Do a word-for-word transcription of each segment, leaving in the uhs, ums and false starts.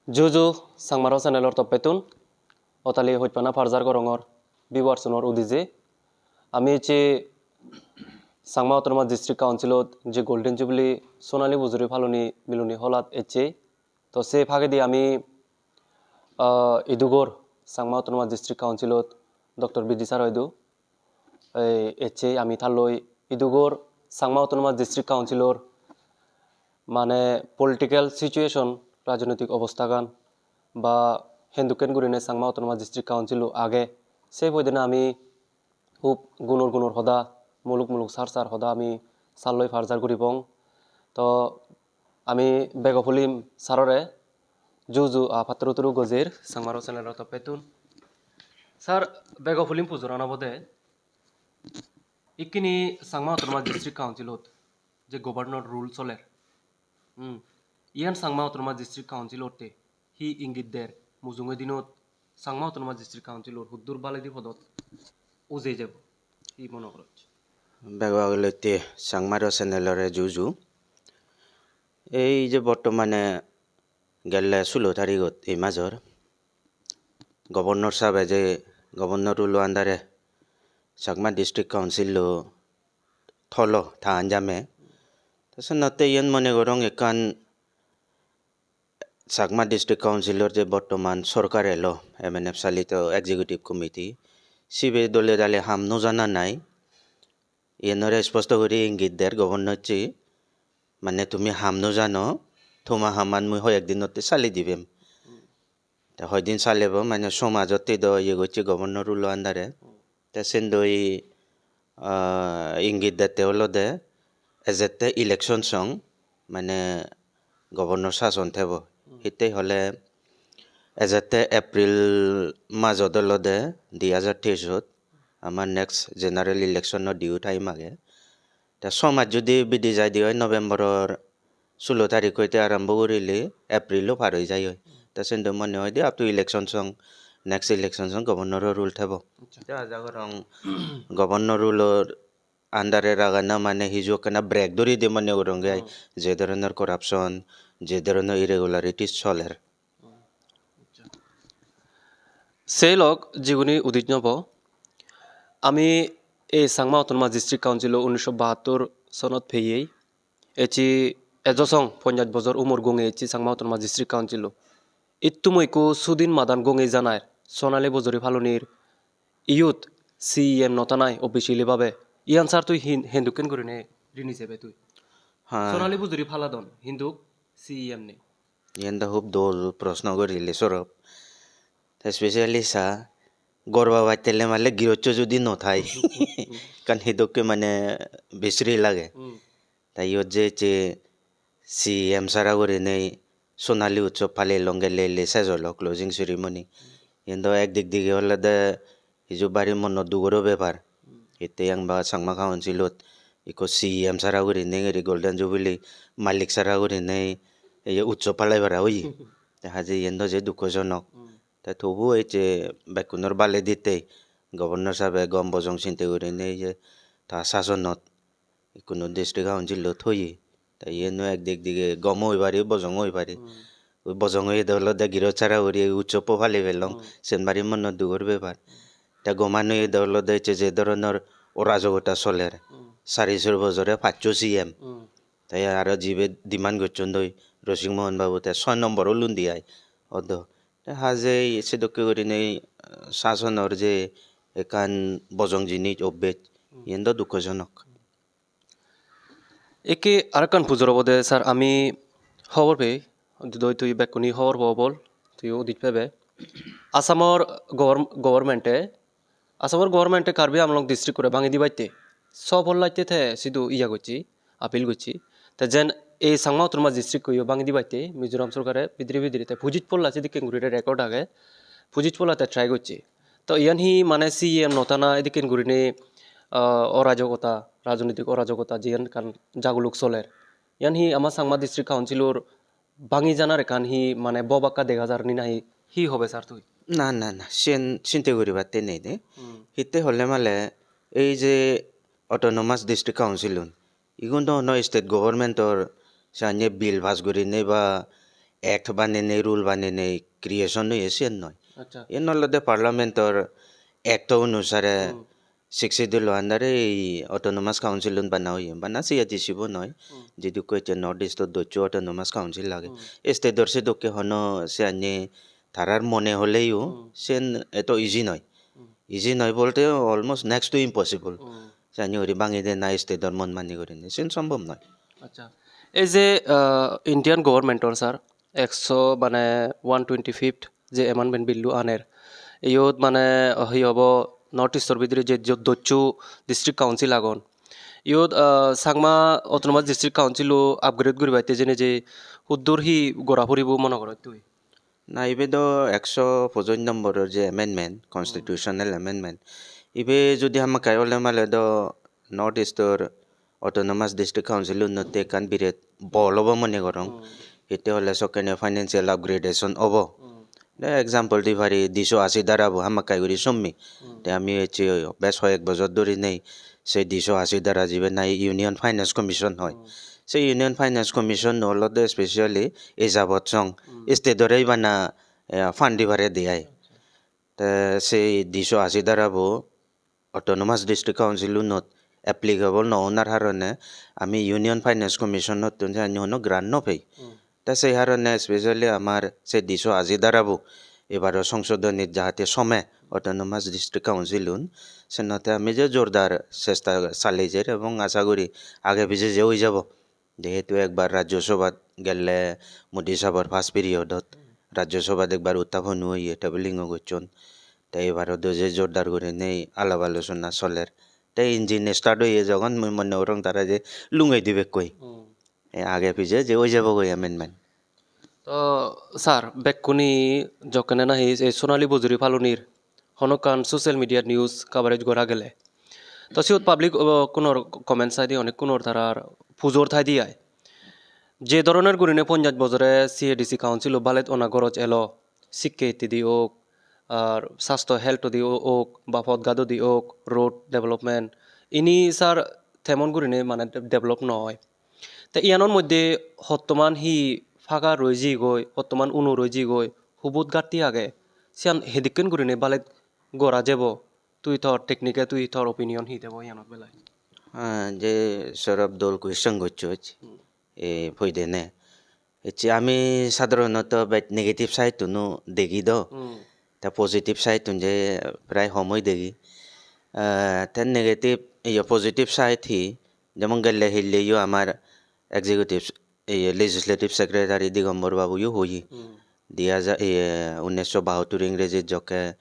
Juju Changmaro channelor toppettun otali hojpana parjar gorongor viewersunor udije. Ami ecche Changma Autonomous District Councilot je Golden Jubilee sonali bujuri paloni miloni holat ecche. To se pagedi ami, ah, idugor Changma Autonomous District Councilot Doctor B D sir hoidu. Ei ecche ami talloi idugor Changma Autonomous District Councilor mane political situation, rajnoitik obostagan ba hendukken gurine Changma Autonomous District Council-o age, se poidene ami hub gunor gunor hoda, muluk muluk sar sar hoda ami salloi parjar guribong. To ami bego pulim sarore juju a patturu turu gojir Changmaro channel-o toppettun. Sir, bego pulim pujoran obode, ikkini Changma Autonomous District Council-ot je governor rule soler, hmm, iyan Changma Autonomous District Council-otte hi ingit der, mujunge dinot Changma Autonomous District Council-or huddur baledi podot ujei jebo, hi mone goroj? Bego agilotte Changmaro channel-ore juju. Ei je bortomane gelle sulo tarigot ei major, governor sabe je governor rule-o under-e Chakma District Council-o tholo ta anjame. Te senotte iyen mone gorong ekkan Chakma District Council-or je bortoman sorkar elo, M N F chalito executive committee, sibe dole dale ham no jana nai. Iyenore sposto guri ingit der governor-e, mane tumi ham no jano, toma haman mui hoyek dinotte sali dibem. Te hoidin salebo, mane somajotte do iye gocche governor rule-o under-e. Te sendoi, ah, ingit dette olode ejette election song, mane governor sason thebo. Hmm. Hittei hole ejette April majot olode di hajar teisot, amar next general election-o diu time age. Te somaj judi bidi jaide oi November-or sulo tarikko ite arambo gurile April-o par oi jai oi. Te sende mone hoide up to election song, next election song governor-o rule thebo. Accha. Te aja gorong governor rule-or under-e ragana mane hiju ekkana break duri de mone gorong ai. Hmm. Je dhoronor corruption, je dhoronor irregularities soler. Hmm. Accha. Sei lok jiguni udit nobo, ami ei Changma Autonomous District Council-o unnisho bahattor sonot peyei. Ecche ejo song ponjash bojor umor gongei ecche Changma Autonomous District Council-o. Ittumo ikko sudin madan gongei janair, sonali bojori palonir iyot C E M no tanai officially babe. Iyan sir tui hin-, hindukken gurine rini sebe tui? Ha. Sonali bojori paladon, hintu C E M nei. Iyan do hub dol proshno gorile sorop. Te specially sa, gorba battele male girosso judi no thai. Kan hidokke mane bisri lage. Hmm. Te iyot je ecche C E M sara gurinei Sonali Utsav palelong gelle ele sej olo closing ceremony. Iyen do ek dik dige olode hiju bari mono dugoro bepar. Hittey ang ba Changma Council-ot ikko C E M sara gurinei eri Golden Jubilee malik sara gurinei ei utsav palai para oye. Te haje iyen do je dukkojonok. Te tobuo ecche bekkunor bale dittey Governor sabe gom bojong sinte gurinei je ta sasonot ikkunu district council-o thoye. Te iyen o ek dik dige gom oi pari, bojong oi pari. Hmm. Oi bojong oyede olode girot sara guri ei utsob-bo pali pelong. Hmm. Siyen bari monot dugor bepar. Te goman oyede olode ecche je dhoronor orajogota soler. Hmm. Sari sor bojore paccho C M. Hmm. Te aro jibe demand gocchon doi Rosik Mohan babu te soi nombor ulundi ai. Odo. Te hajei sedokke gurinei, eh, sasonor je ekkan bojong jinis obbej, hmm, iyen do dukkojonok. Ikke arekkan pujor obode, sir, ami hobor pei, doi tui bekkune hobor po bol, tuiyo udit pebe. Assamor govern-, government-e, Assamor government-e Karbi Anglong district-kore bhangi dibatte, so polla itte te sidu iya gocche, appeal gocche. Te jen ei Changma Autonomous District-koyo bhangi dibatte Mizoram sorkare bidire bidire te pojis polla sidikken gurine record age, pojis polla te try gocche. To iyan hi mane C E M no tana idikken gurine, ah, orajogota, rajonitik orajogota jiyan ekkan jaguluk soler. Iyan hi ama Changma District Council-or bhangi janar ekkan hi mane bobakka dega jar ni nahi, hi hobe sir tui? Na, na, na, siyen sinte guribatte nei de. Hmm. Hitte hole male ei je Autonomous District Council-un, igun do hono state government-or sanye bill pass gurinei ba act banenei, rule banenei creation oye, siyen noi. Acha. Iyen olode parliament-or act onusare Hmm. Sixth Schedule-o under ei autonomous council-un bana oye, bana C A D C bo noi. Hmm. Jidukko ecche North East-ot doccho autonomous council age. Hmm. State-or sedokke hono siyani tarar mone holeyo Hmm. siyen eto easy noi. Hmm. Easy noi bolte almost next to impossible. Hmm. Siyani guri bangi dena state-or mon mani gurinei, siyen sombhob noi. Acha. Ei je, ah, Indian government-or, sir, ekso mane one twenty-fifth je amendment bill-lo aner, iyot mane hi hobo, North East-or bidire je jo-, doccho district council agon, iyot, ah, Changma Autonomous District Council-o upgrade guribatte jene je huddur hi gora puribo mone gorot tui? Na, ibe do ekso pojoj nombor-or je amendment, constitutional amendment, ibe judi hamakkai ole male do North East-or Autonomous District Council-unotte ekkan biret bol obo mone gorong. Hmm. Hitte hole sokkene financial upgradation obo. Hmm. De example di pari diso asi dara bo hamakkai guri sommi. Hmm. Te ami ecche bes hoyek bojor dhuri nei se diso asi dara jibe nahi Union Finance Commission hoi. Hmm. Se Union Finance Commission olode specially ei jabot song Hmm. state-ore ibana, eh, fund dibare de ai. Acha. Te se diso asi dara bo Autonomous District Council-unot applicable no onar harone ami Union Finance Commission-ottun siyani hono grant no pei. Hmm. Te sei harone specially amar se diso aji dara bo ebaro songsodhonit jahate some Autonomous District Council-un, senotte ami je jordar chesta salejer ebong aja guri age pije je oi jabo. Jehetu ekbar Rajya Sabhat gelle Modi sabor first period-ot Rajya Sabhat ekbar utthapan-o oye, tabling-o gocchon. Te ebaro do je jordar gurinei alap alochona soler. Te engine start oye jogon mui mone gorong tara je lungei dibekkoi. Hmm. E age pije je oi jabogoi amendment. To sir, bekkune jokkene nahi ei Sonali Bojuri Palunir honokkan social media news coverage gora gele. To siyot public, uh, kunor comment saide, onek kunor tarar pujor thaide ai. Je doroner gurine ponjash bojore C A D C council-o balet ona goroj elo, sikke hittedi ok, ar sasto health-odi o-, ok, ba podghat-odi ok, road development, ini sir temon gurine mane de-, develop no oi. Te iyanor moddhe hottoman hi faga roi jiyegoi, hottoman uno roi jiyegoi, hubot gatti age, siyan hidikken gurine balet gora jebo? Tui tor technique-e, tui tor opinion hi debo iyanot belai? Ah, je sorop dol question gocchoj, Hmm. e poidene. Ecche ami sadharonoto bej negative side-tuno degi do. Hmm. Te positive side-tun je prai hom oi degi. Ah, te negative, iyo, positive side hi, jemon gelle hilleyo amar executive, iye, legislative secretary Digombor babuyo hoye. Hmm. Di hajar, iye, unnisso bahattor ingreji jokke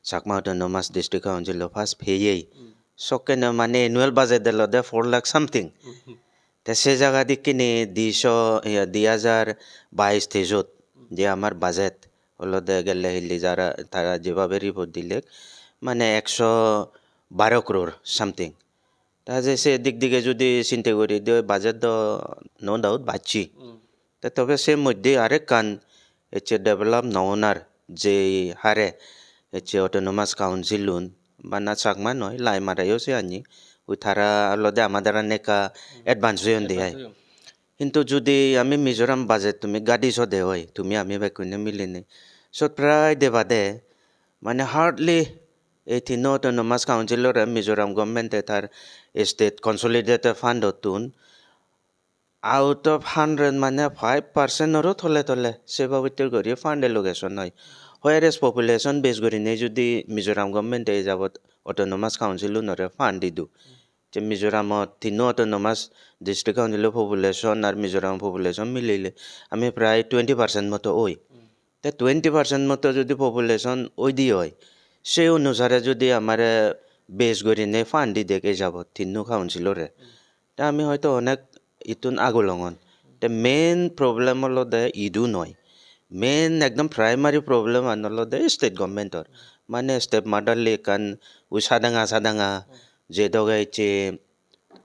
Chakma Autonomous District Council-o pass peyei. Hmm. Sokkene mane annual budget olode four lakh something. Hmm. Te se jagat ikkini diso, iye, di hajar bais teijot je amar budget olode gelle hilli jara tara jebabe report dilek, mane ekso baro crore something. Ta je se dik dige judi sinte guri de budget do no doubt bacche. Hmm. Te tobe se moddhe arekkan ecche develop no onar je hare ecche autonomous council-un bana Chakma noi, Lai Marayo se anni. Ui tara olode ama dara nekka Hmm. advance oyon de ai. Advance oyon. Hintu judi ami Mizoram budget tumi gadi sode oi, tumi ami bekkune miline, sot prai debade, mane hardly ei tinno autonomous council-ore Mizoram government-e tar state consolidated fund-ottun out of hundred mane five percent-oro tole tole se babotte guri fund allocation oi. Whereas population base gurinei judi Mizoram government-e ei jabot autonomous council-unore fund didu, je Mizoramot tinno autonomous district council-o population ar Mizoram population milile ami prai twenty percent moto oi. Hmm. Te twenty percent moto judi population oide oi, se onusare judi amare base gurinei fund didek ei jabot tinno council-ore, Hmm. te ami hoito onek ittun agulongon. Te main problem olode idu noi. Main ekdom primary problem an olode state government-or. Mane stepmotherly ekkan ui sadanga sadanga Hmm. je doge ecche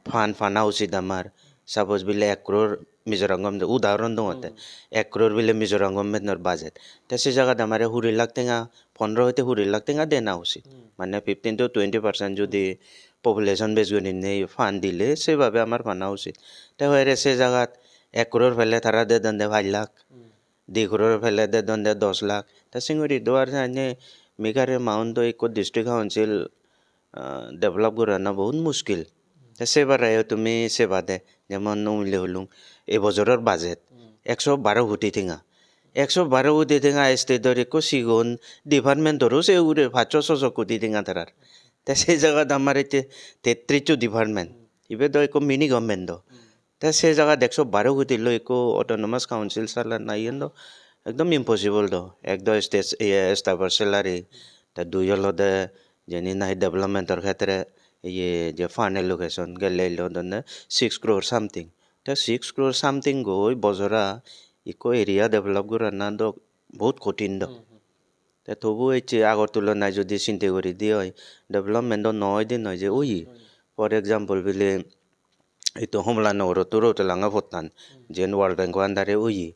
fund pana usit amar. Suppose bile ek crore Mizoram government, udahoron dongotte, Hmm. ek crore bile Mizoram government-or budget. Te se jagat amare huri lakh tenga, pondro hoite huri lakh tenga dena usit. Hmm. Mane fifteen to twenty percent judi population base gurinei fund dile sebabe amar pana usit. Te hoire se jagat ek crore pele tara dedonde pach lakh. Hmm. di crore pele dedonde dos lakh. Te singuri do ar jani Meghalaya amount do ikko district council, ah, develop gorana bahut muskil. Te sebare tumi sebade, jemon umile hulung, ei bojoror budget Hmm. ekso baro koti tenga. Ekso baro koti tenga state-or ikko sigon department-oro se ugure pachso soso koti tenga tarar. Te se jagat amar ecche tettrisso department. Ibe do ikko mini government do. Hmm. Te se jagat ekso baro koti loi ikko autonomous council salana iyen do ekdom impossible do. Ek do state, iye, staff-or salary, te dui olode jeni nahi development-or khetre iye je fund allocation gelle elo donne six crore something. Te six crore something goi bojora ikko area develop gorana do bahut kothin do. Hmm, hmm. Te tobu ecche agor tulonai jodi sinte guri di oi, development do no oide noi je oye. Hmm. For example, bile Idu Homola Nogorot Rotolanga pottan, jiyen World Bank-o under-e oye.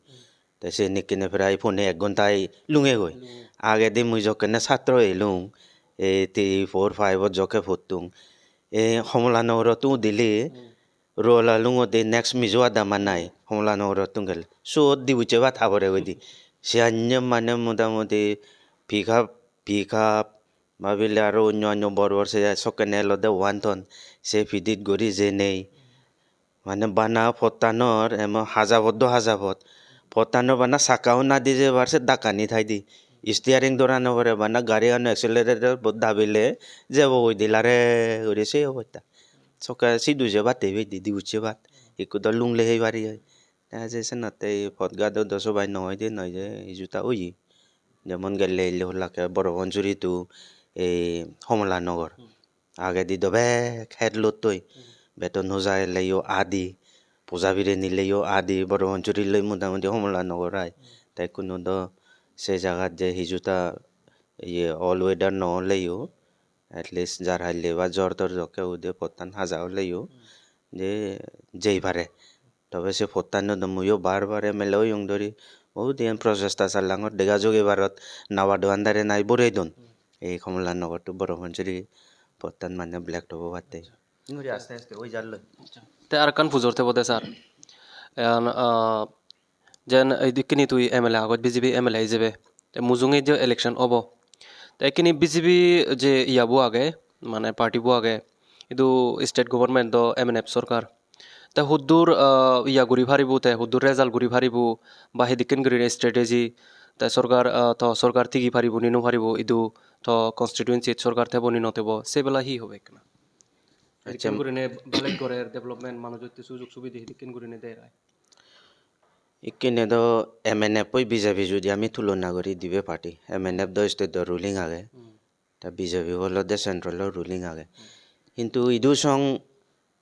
Te sen ekkene prai pone ek ghontai lungegoi. Agedi mui jokkene satro elung, ei three, four, five-ot jokke pottung. Ei Homola Nogorot udile, Rola lungode next Mizo adama nai, Homola Nogorottun gele. Sot dibucche bhat habore hoide. Siyanne mane motamuti pick up, pick up, babile aro onyo onyo bor bor se sokkene elode one ton, se pidit guri jenei. Mane bana pottanor emon haja pot do haja pot. Pottanor bana sakka honna di jebar se dakkani thaide. Steering dhora no pore, bana gari ano accelerator bot dabile jebo goi dilare guri se obosta. Sokke sidu je batte bej di, dibucche bat. Ikko do lungle hei pari oi. Te je senotte ei pot gado do sobai no oide noi je hiju ta oye. Jemon gelle ille hollake Boro Panchuri to ei Homola Nogor. Agedi do bek het lottoi. Beton hoja elleyo adi, puja birenilleyo adi, Boro Panchuri loi motamuti Homola Nogor ai. Te ikkunu do se jagat je hiju ta iye all weather no oleyo, at least jar haille ba jor tor jokke ude pottan haja oleyo, je jei pare. Tobe se pottanot do muiyo bar bar M L A oyong dori, o diyen prochesta salangor, dega jogi barot Nawado under-e nai borei don. Ei Kamalanagar to Boro Panchuri pottan mane black top obatte. Ingori aste aste oi jalloi. Te arekkan pujor tebo de sir. Eyan, ah, jen idikkini tui M L A agoj, B J P M L A ijebe. Te mujunge je election obo. Te ikkini B J P je iyabo age, mane party bo age, idu state government do M N F sorkar. Te huddur, ah, iya guri paribo, te huddur result guri paribo, ba hidikken guri strategy, te sorkar, ah, to sorkar tigi paribo ni no paribo, idu to constituency sorkar tebo ni no tebo, se bela hi hobe ekkena? Accha. Hidikken gurine belek gorer development, manujotte sujog subide hidikken gurine der ai? Ikkene do M N F oi B J P judi ami tulona guri dibe party, M N F do state do ruling age. Hmm. Ta B J P olode central-o ruling age. Hintu idu song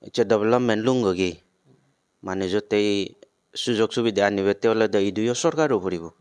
ecche development lungogi. Manujotte sujog subide anibette olode iduyo sorkaro puribo.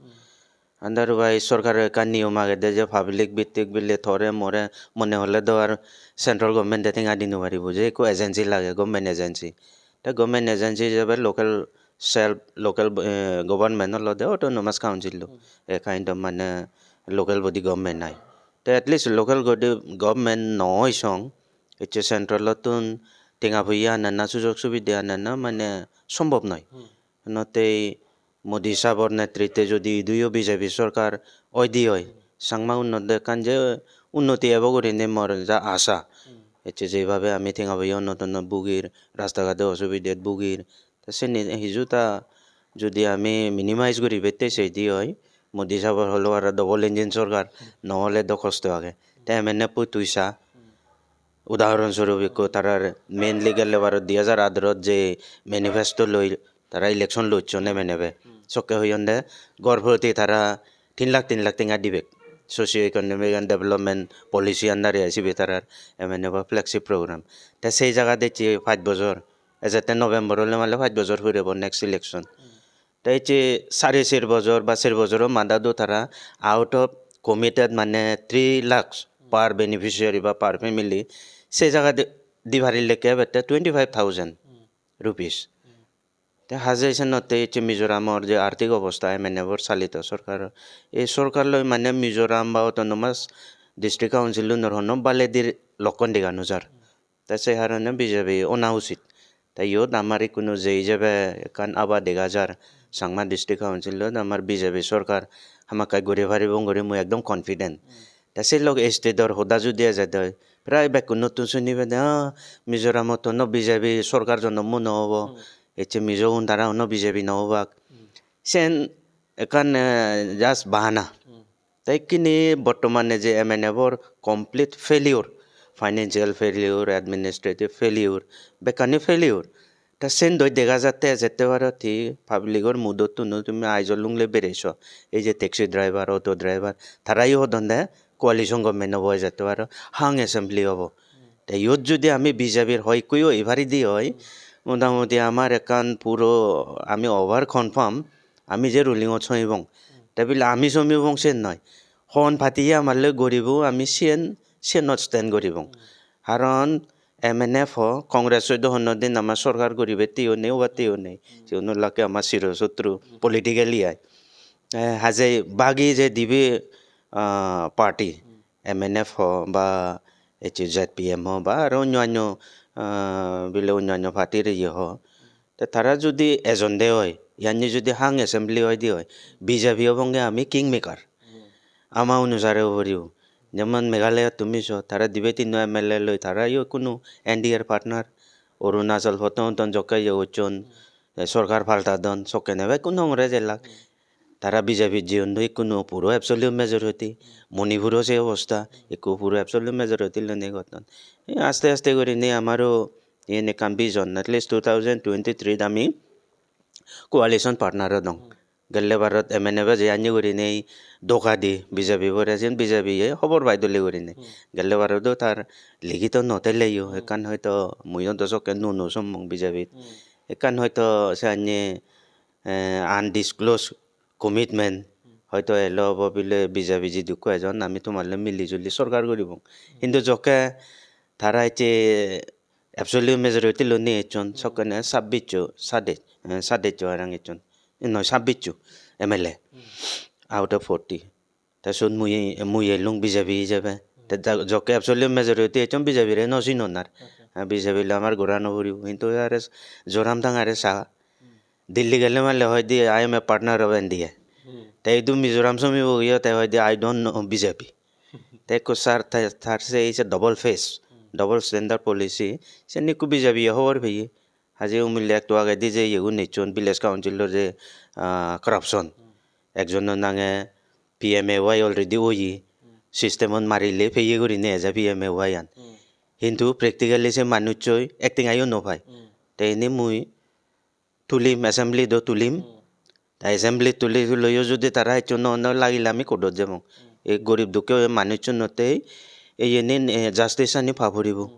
Otherwise sorkaro ekkan niyom agede je public bhittik bile tore more mone hole do ar central government-e tenga di no paribo, je ekko agency lage, government agency. Te government agency ijebe local self, local, eh, government olode autonomous council lo. Hmm. A kind of mane local body government ai. Te at least local godi-, government no oi song, ecche central-ottun tenga puye ananna, sujog subide ananna mane sombhob noi. Hmm. Nottei Modi sabor netritte jodi iduyo B J P sorkar oide oi, Changma unnot ekkan je unnoti ebo gurinei mor ja asa. Hmm. Ecche jeibabe ami tenga puye onno tonno bugir, rasta gado osubidet bugir, te seni hiju ta judi ami minimize guribette seidi oi, Modi sabor holo aro double engine sorkar, no ole do kosto age. Te M N F-o tui sa, udahoron sorup ikko tarar mainly gelle barot dui hajar adarot je manifesto loi tara election locchon M N F-e. Sokke hoyonde gor proti tara tin lakh tin lakh tenga dibek. Socio economic and development policy under-e ai sibe tarar M N F-o flagship program. Te sei jagat ecche pach bojor, ejette November ole male pach bojor purebo next election. Te ecche sare ser bojor ba ser bojoro madado tara out of committed mane three lakhs per beneficiary ba per family, se jagat di parilekke ebette twenty five thousand rupees. Te haje senotte ecche Mizoramor je arthik obosta M N F-or salito sorkar, ei sorkar loi mane Mizoram ba autonomous district council-unor hono baledir lokkon dega no jar. Te se harone B J P ona usit. Te iyot amar ikkunu jei ijebe ekkan aba dega jar. Changma District Council-ot amar B J P sorkar hamakkai guri paribong guri mui ekdom confident. Te se lok state-or hoda judi eje de oi, prai bekkunottun suni pede, "Ah, Mizoramot hono B J P sorkar jonmo no obo, ecche Mizo-un tara hono B J P no obak." Sen ekkan, eh, just bahana. Te ikkini bortomane je M N F-or complete failure, financial failure, administrative failure, bekkani failure. Ta sen doi dega jatte ejette parot hi public-or mudottun tumi Aizawl lungle bereso. Ei je taxi driver, auto driver, tarayo hodonde coalition government obo ejette parot, hung assembly obo. Te iyot judi ami B J P-r hoi ekku oi paridi oi, motamoti amar ekkan puro ami over confirm, ami je ruling-ot somibong. Te bile ami somibong sen noi. Hon party-ye amar loi guribo, ami siyen, siyenot stand guribong. Karon M N F ho, Congress-oi do honno din ama sorkar guribatte yo nei, obatte yo nei. Sigun olakke ama sirosotru politically ai. Eh, haje bagi je dibe, ah, party, M N F ho ba H Z P M ho ba aro onyo onyo, ah, bile onyo onyo party-r iye ho. Te tara judi ejonde oi, iyanni judi hung assembly oide oi, B J P obonge ami king maker. Ama onusare oboribo. Jemon Meghalaya tumi so, tara dibe tinno M L A loi, tara yo ikkunu N D A-r partner. Arunachal Pradesh-ot jokke ye gocchon, eh, sorkar paltadon, sokkene bekkun Congress elak. Tara B J P jiyon do ikkunu puro absolute majority. Manipur-o se obosta, ikku puro absolute majority loinei gotton. Ei aste aste gurinei amaro iyen ekkan vision, at least two thousand twenty-three-t ami coalition partner odong. Gelle barot M N F-e je anye gurinei doga di B J P bore, siyen B J P-ye hobor pai dole gurinei. Gelle barot do tar ligito no teleyo, ekkan hoito muiyo do sokke nuo nuo sommong B J P-t. Ekkan hoito se anye, eh, undisclosed commitment hoito elo obo bile B J P jidukko ejon, ami tomar loi mili juli sorkar guribong. Hintu jokke tara ecche absolute majority loi ni ecchon, sokkene sabbisso, sade, eh, saddesso parang ecchon. Eh, noi, sabbisso M L A out of forty. Te sot mui, mui elung B J P hijebe. Te ja-, jokke absolute majority ecchon, B J P re no sinon ar. Ah, B J P le amar gora no puribo. Hintu are Zoramthanga re sa. Delhi gele male hoide, "I am a partner of N D A." Te idu Mizoram somibo giye te hoide, "I don't know B J P." Te ekko sar, ta-, tar se is a double face, double standard policy. Sen ekko B J P hobor peye. Haje umille ekto agedi je iyegun ecchon, village council-or je, ah, corruption. Ekjono nange P M A Y already oye. System-ot marile peye gurinei eje P M A Y an. Hintu practically se manuchoi ek tengayo no pai. Te ini mui tulim, assembly do tulim. Ta assembly tuli tuliyo judi tara hissu no, no lagile ami court-ot jebong. Ei gorib dukke manuchchunottei iyeni, eh, justice ani pa puribo.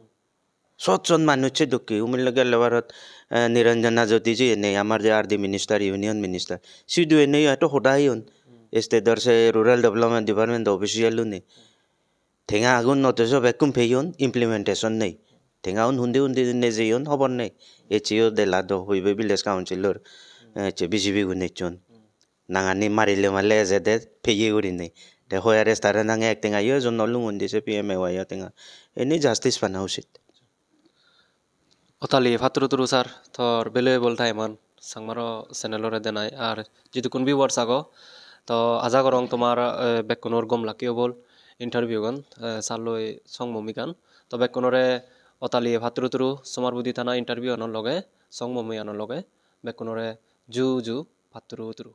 Sot sot manuchche dukke, umille gelle barot, eh, Niranjana Jyoti ji ene, amar je R D minister, union minister. Sidu ene etto hoda heyon. State-or se rural development department official une. Tenga agon notice-o bekkun peyon, implementation nei. Tenga un hundi hundi nejeyon hobor nei. Eccheyo dela do hoibe village council-or, eh, ecche B J P gun ecchon. Nangani marile male ejede peye gurinei. Te hoi arrest tare nange ek tengayo ejon no lungon di se P M A Y-o tenga. Eni justice pana usit. Otali patturu turu sir, tor valuable time-an Changmaro channel-ore denai. Ar jidukkun viewers ago, to aja gorong tomar, eh, bekkunor gom lakke obol interview-gan, eh, sir loi song momigan. To bekkunore otali patturu turu, somar budi tana interview-ano loge, song momiano loge, bekkunore ju ju patturu turu.